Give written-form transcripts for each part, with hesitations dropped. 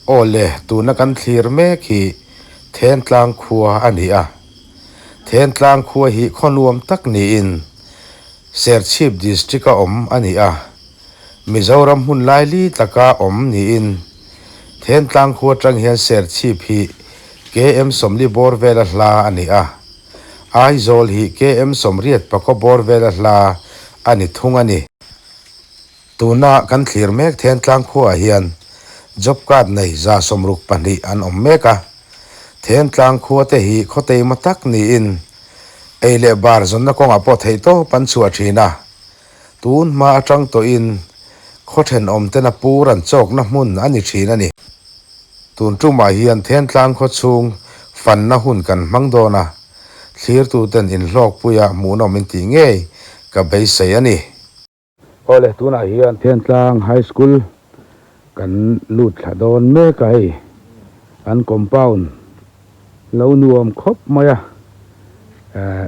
Aw le, tuna kan thlir mek hi Thentlang khua a ni a. Thentlang khua hi khaw nuam tak niin Serchhip District-a awm a ni a. Mizoram hmun laili taka awm niin Thentlang khua atang hian Serchhip hi KM 40 bawr vela hla a ni a. Aizawl hi KM 80 pakaw bawr vela hla a ni thung a ni. Tuna kan thlir mek Thentlang khuaah hian job card nei 62 an awm mek a. Thentlang khua te hi khaw teima tak niin ei leh bar zawnna kawngah pawh theihtawp an chhuah thin a. Tun hma atang tawhin khaw thenawm tena pur an chawkna hmun a ni thin a ni. Tun tumah hian Thentlang khaw chhung fanna hun kan hmang dawn a, thlirtuten inhlawkpuia hmuhnawm intih ngei ka beisei a ni. Awle tunah hian Thentlang High School kan lut thla dawn mek a hei, an compound lo nuam khawp mai a,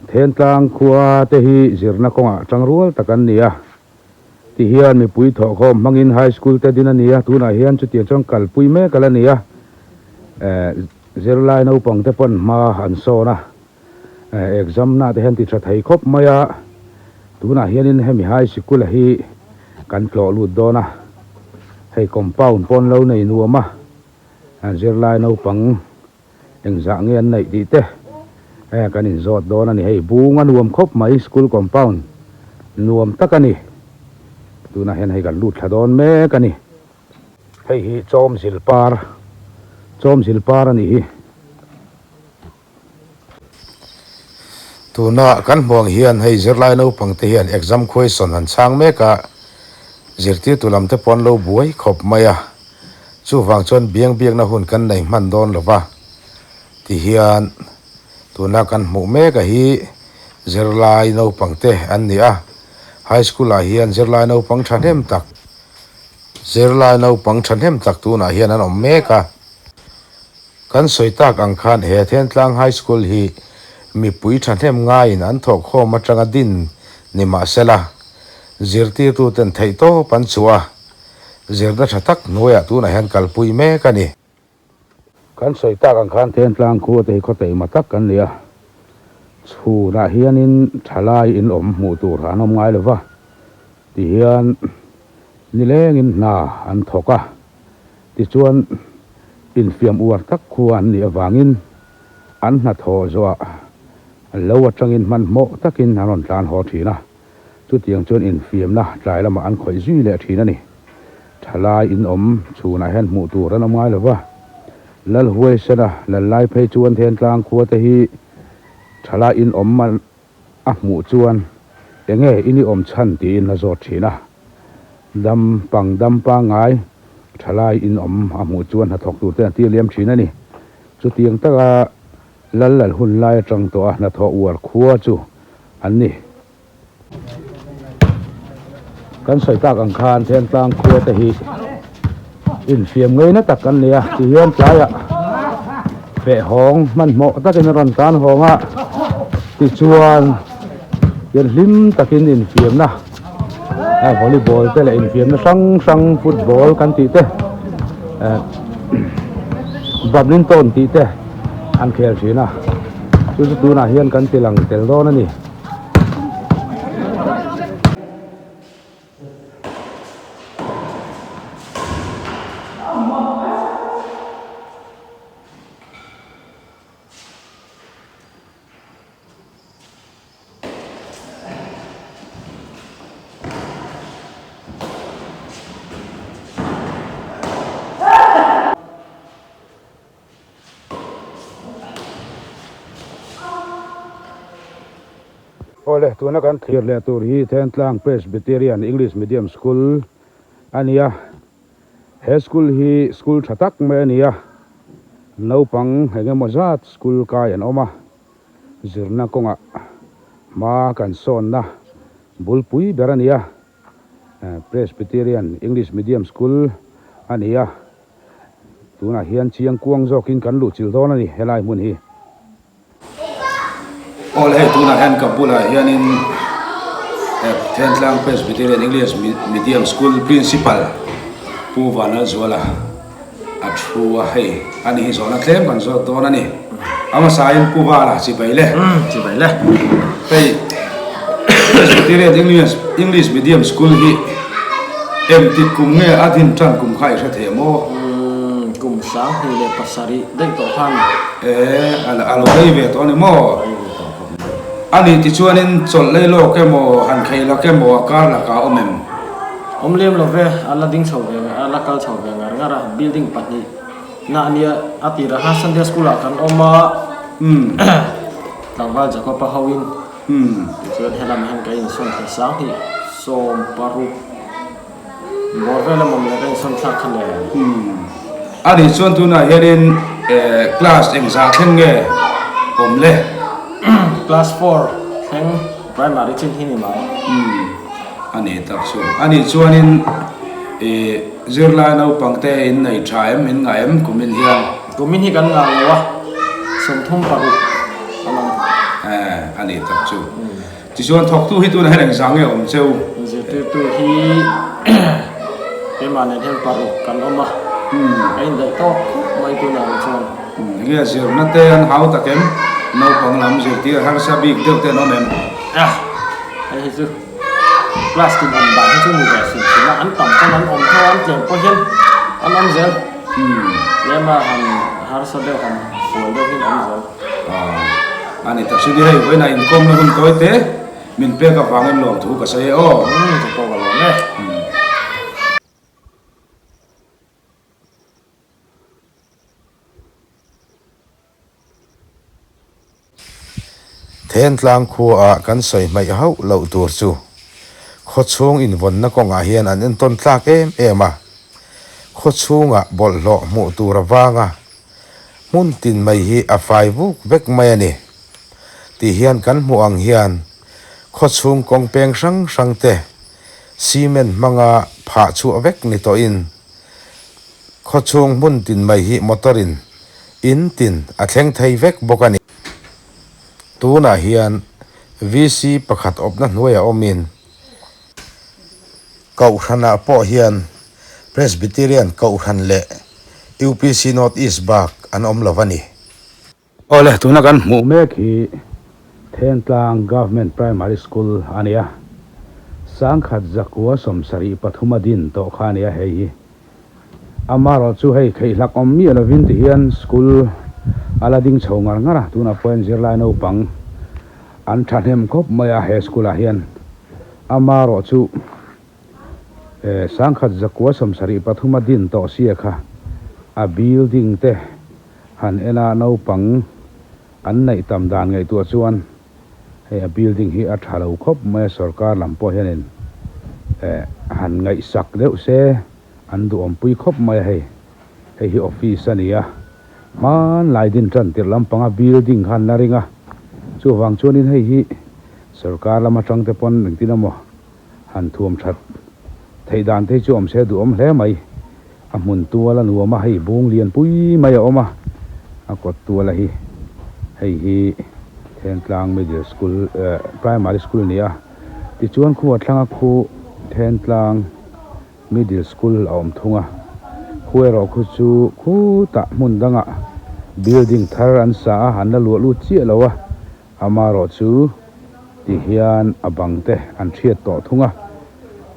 Thentlang khua te hi zirna kawngah tangrual tak an ni a, tihian mipui thawhkhawm hmangin High School te din a ni a, tunah hian chutiang chuan kalpui mek a la ni a, zirlai naupang te pawn hma an sawn a. Exam na te hian ti tha thei khawp mai a, tunah hianin hemi high sikul a hi kan tlawh lut dawn a, hei compound pawn lo nei nuam a, zirlai naupang engzah nge an neih tih te kan inzawt dawn a ni, hei bung a nuam khawp mai school compound nuam tak a ni, tunah hian hei kan lut thla dawn mek a ni. Hei hi Chawmzil par, Chawmzil par a nih hi. Tuna kan hmuang hian hei zirlai naupang te hian exam question an chhang mek a, zirtirtu lam te pawh an lo buai khawp mai a, chuvang chuan biang biakna hun kan nei hman dawn lo va, tihian tuna kan hmuh mek a hi zirlai naupang te an ni a, high school ah hian zirlai naupang thahnem tak zirlai naupang thahnem tak tunah hian an awm mek a. Kan sawi tak ang khan he Thentlang High School hi mipui thahnem ngaiin an thawhkhawm atanga din ni mahsela, zirtirtuten theihtawp an chhuah a, zirna tha tak hnuaiah tunah hian kalpui mek a ni. Kan sawi tak ang khan Thentlang khua te hi khaw teima tak kan ni a, chhunah hianin thalai in awm hmuh tur an awm ngai lova, tihian nilengin hna an thawk a. Tichuan, infiam uar tak khua an nih avangin an hnathawh zawhah lo atangin hmanhmawh takin an rawn tlan haw thin a, chutiang chuan infiamna tlai lamah an khawih zui leh thin a ni. Thalai inawm chhunah hian hmuh tur an awm ngai lo va, Lalhuaisena lallai phei chuan Thentlang khua te hi thalai inawm A hmuh chuan, Enge i ni awm chhan? tiin a zawt thin a. Dam pang dam pangngai thalai in awm a hmuh chuan hnathawk tur ten a tir liam thin a ni. Chutiang taka lal lal hun lai atang tawh a hnathawh uar khua chu an ni. Kan sawi tak ang khan Thentlang khua te hi infiam ngeina tak an ni a, tihian tlaiah feh hawng hmanhmawh takin a rawn tan hawng a, tichuan hian hlim takin infiamna volleyball te leh infiamna hrang hrang football kan tih te eh badminton tih te an khel thin a, chu chu tunah hian kan ti lang tel dawn a ni. Awle, tuna kan thlir leh tur hi Thentlang Presbyterian English Medium School a ni a. He school hi school tha tak mai a ni a, naupang eng emaw zat school kai an awm a, zirna kawngah hma kan sawnna bulpui ber a ni a. Presbyterian English Medium School a ni a. Tunah hian chiang kuang zawkin kan luh chilh dawn a ni helai hmun hi. Aw le hei tunah hian ka bulah hianin Thentlang Presbyterian English Medium School Principal Pu Vanlalzuala. A thu a hei a ni hi zawhna tlem kan zawt dawn a ni. A hmasain Pu Vala chibai le. Chibai le. Hei Presbyterian English English Medium School hi engtik kum nge a din tan kum kha i hre thei maw? Kum 2007 daih tawh kha a ni. E a lo rei ve tawh a ni maw? Rei ve tawh khawp mai. A nih tichuanin chawlh lei lawk emaw han khei lak emaw a kar lakah a awm em? Awm lem lo ve, a la ding chho ve, a la kal chho ve ngar ngar a, building pahnih na a nia, a tirah khan Sunday school ah kan awm a, tlangval Jacob a ho in, tichuan helamah hian ka insawn thla 2016 bawr vel emaw mawle ka insawn thlak kha le. A nih chuan tunah hianin class engzah thleng nge awm le? Class four thleng primary chin hi ni mai. A ni tak chu. A nih chuanin i zirlai naupang te in nei tha em, in ngah em kumin hian? Kumin hi kan ngah lo a, 36 a lang. Eh, a ni tak chu. Tichuan thawktu hi tunah hian engzah nge awm cheu? Zirtirtu hi keimah nen hian paruk kan awm a, a indaih tawk khawp mai tunah ang chuan. Enge zirna te an hau tak em? Naupang lam zirtir harsa bik deuh te an awm em? Ah, hei hi chu. Class tin awm dan hi chu ni ve hrim hrim a, an tam pawn an awm tho a, an tlem pawh hian an awm zel. Tlem a han harsa deuh han fual deuh hian awm zel. Aw, a ni tak chu ni hei, vawiinah inkawmna hun tawi te min pek avangin lawmthu ka sawi e aw. Umm, ka pawh ka lawm e. Thentlang khuaah kan sawi hmaih hauh loh tur chu khawchhung invawnna kawngah hian an entawn tlak em em a, khawchhungah bawlhhlawh hmuh tur avanga hmun tin mai hi a fai vuk vek mai a ni tih hian kan hmuh ang hian khawchhung kawng peng hrang hrang te cement hmanga phah chhuah vek ni tawhin Khawchhung hmun tin mai hi motor in in tin a thleng thei vek bawk a ni. Tunah hian VC pakhat awpna hnuaiah awmin Kohhranah pawh hian Presbyterian Kohhran leh UPC North East bak an awm lo a ni. Awle, tuna kan hmuh mek hi Thentlang Government Primary School a ni a, 1973 a din tawh kha a ni a hei hi. Amaherawh chu hei kheihlak awm miah lovin ti hian school a la ding chho ngar ngar a, tunah pawh hian zirlai naupang an thahnem khawp mai a he school ah hian. Amaherawh chu 1973 a din tawh sia kha a building te Han en a naupang an neih tam dan ngaihtuah chuan hei a building hi a tha lo khawp mai a, sorkar lam pawh hianin eh han ngaihsak deuh se an duhawmpui khawp mai a hei. Hei hi office a ni a, hmanlai din tan tirh lampanga building kha an la ring a, chuvang chuanin hei hi sorkar lam atang te pawn engtin emaw han thuam that theih dan te hi chu awm se duhawm hle mai. A hmun tual a nuam a, hei bung lian pui mai a awm a, a kawt tual a hi hei hi Thentlang Middle School eh Primary School a ni a, tichuan khu a thlanga khu Thentlang Middle School a awm thung a, khu erawh khu chu khutah hmun dangah building thar an sa a, an la luah lut chiah lo a. Amaherawh chu ti hian a bang te an hriat tawh thung a,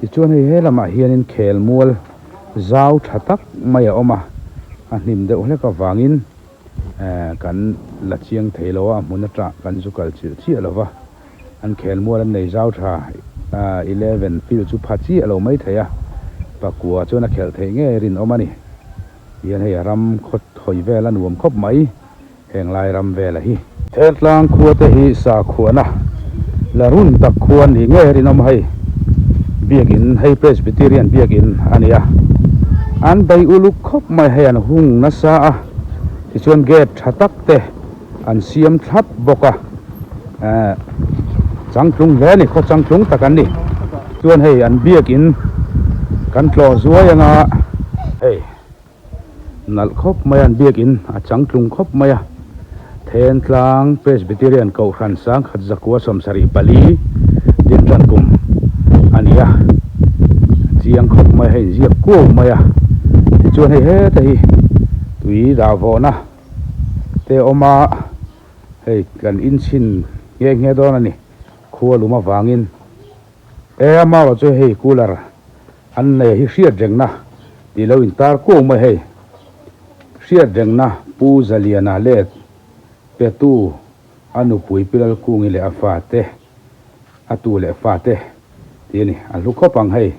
tichuan hei he lamah hianin khelmual zau tha tak mai a awm a, a hnim deuh hlek avangin kan la chiang thei lo a, a hmun atah kan zu kal chilh chiah lo va, an khelmual an nei zau tha 11 field chu pha chiah lo mai thei a, pakua chuan a khelh theih ngei rinawm a ni, tihian hei a ram khaw thawi vel a nuam khawp mai. Heng lai ram vela hi. Thentlang khua te hi sakhuana la run tak khua ni nge rinawm hei biakin hei Presbyterian biakin a ni a, an bei uluk khawp mai hei an hung nasa a, tichuan gate tha tak te an siam thlap bawk a, eh changtlung hle a ni khaw changtlung tak an ni, chuan hei an biakin kan tlawh zuai anga hei. Nalh khawp mai a, an biakin a changtlung khawp mai a. Thentlang Presbyterian Kohhran 1974 din tan kum a ni a, a chiang khawp mai a, hei inziak kuau mai a. Tichuan hei heta hi. Tui dah vawhna te a awm a, hei kan inchhin nghe nghe dawn a ni khua lum avangin. E amarawh chu hei cooler an nei hi hriat rengna tih lo intar kuau mai hei. Hriat rengna Pu Zaliana let petu a nupui Pi Lalkungi leh a fate, a tu leh fate tih a ni. A hlu khawp ang hei.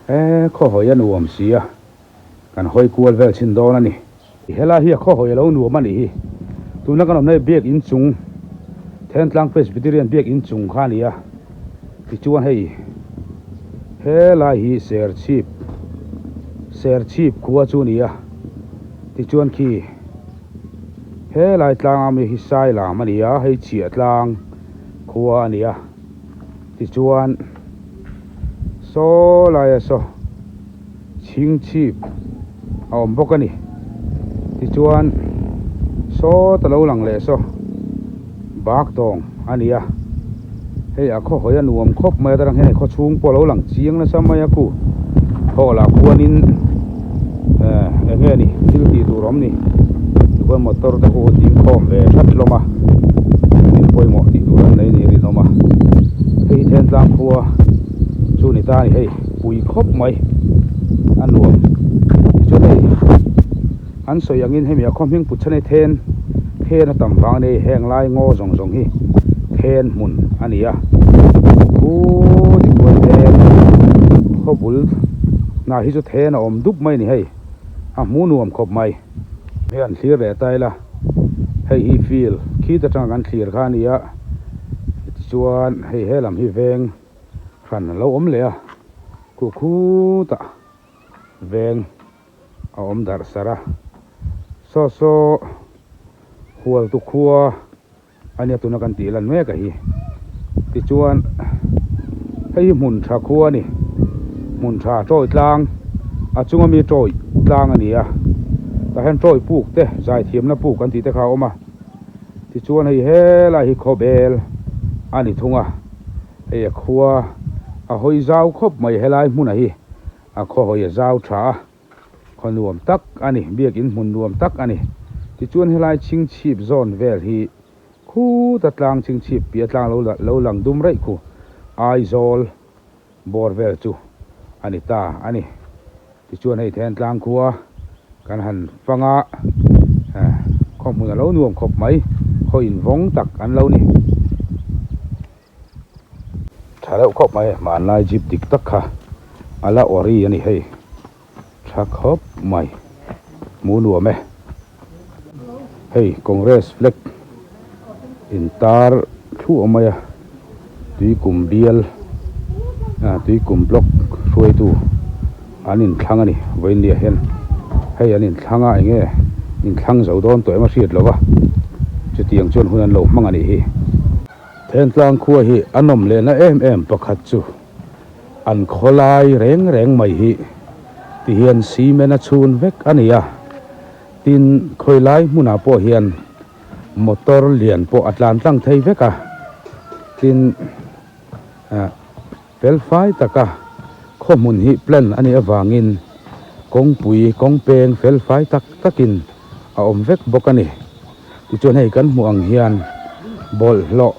E khawhawi a nuam si a, kan hawi kual vel chhin dawn a ni. Helai hi a khawhawi a lo nuam a nih hi. Tuna kan awmna hi biak in chung, Thentlang Presbyterian biak in chung kha a ni a. Tichuan hei helai hi Serchhip, Serchhip khua chu a ni a. Tichuan khi helai tlanga mi hi Sailam a ni a, hei Chhiahtlang khua a ni a. Tichuan saw laia saw chhingchhip a awm bawk a ni. Tichuan saw ta lo lang leh saw bak tawng a ni a, hei a khaw hawi a nuam khawp mai a tarang hian hei khaw chhung pawh a lo lang chiang nasa mai a khu hawh lah khuanin eh eng nge ni thil tih tur a awm ni tikhuan motor te khu ding khawm ve that hlawm a thil pawimawh tih tur an nei ni rinawm a hei hi Thentlang khua chu ni ta a ni hei pui khawp mai a nuam tichuan hei an sawi angin hemi a khaw hming put chhan hi then then a tam vang a ni heng lai ngaw zawng zawng hi then hmun a ni a khu tikhuan then khaw bul hnah hi chu then a awm dup mai a ni hei a hmuh nuam khawp mai hei an thlir leh ta ila hei hi field khit atanga kan thlir kha a ni a tichuan hei helam hi veng hran a lo awm leh a khuh khutah veng a awm darh sarh a saw saw hualtu khua a nia tuna kan tih lan mek a hi tichuan hei hi hmun tha khua a ni hmun tha tawi tlang a chunga mi tawi tlang a ni a tah hian tawi puk te zaithiamna puk an tih te kha a awm a tichuan hei helai hi khawbel a ni thung a hei a khua a hawi zau khawp mai helai hmunah hi. A khaw hawi a zau tha a, khaw nuam tak a ni, biakin hmun nuam tak a ni. Tichuan helai chhingchhip zawn vel hi khuta tlang chhingchhip piah tlang lo lo lang dum raih khu Aizawl bawr vel chu a ni ta a ni. Tichuan hei Thentlang khua kan han fang a, khaw hmun a lo nuam khawp mai, khaw invawng tak an lo ni. Tha deuh khawp mai hmanlai jeep dik tak kha a la ori a ni hei tha khawp mai hmuh nuam e hei congress flag in tar thluah mai a tuikum bial ah tuikum block hruaitu an inthlang a ni vawiinniah hian hei an inthlang a enge inthlang zo dawn tawh em a hriat lo va chutiang chuan hun an lo hmang a nih hi. Thentlang khua hi a nawm lehna em em pakhat chu an khawlai reng reng mai hi ti hian cement a chhun vek a ni a, tin khawilai hmunah pawh hian motor lian pawh a tlan tlang thei vek a, tin ah felfai taka khaw hmun hi plan a nih avangin kawngpui kawng peng felfai tak takin a awm vek bawk a ni. Tichuan hei kan hmuh ang hian bawlhhlawh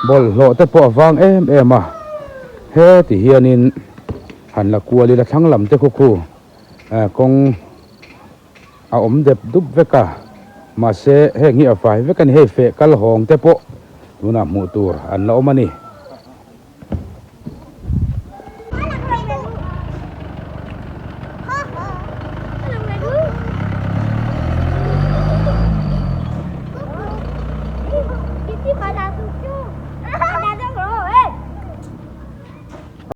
bawlhhlawh te pawh a vang em em a heti hianin han la kual ila thlang lam te khu khu eh kawng a awm dep dup vek a mahse heng hi a fai vek a ni hei feh kal hawng te pawh tunah hmuh tur an la awm a ni.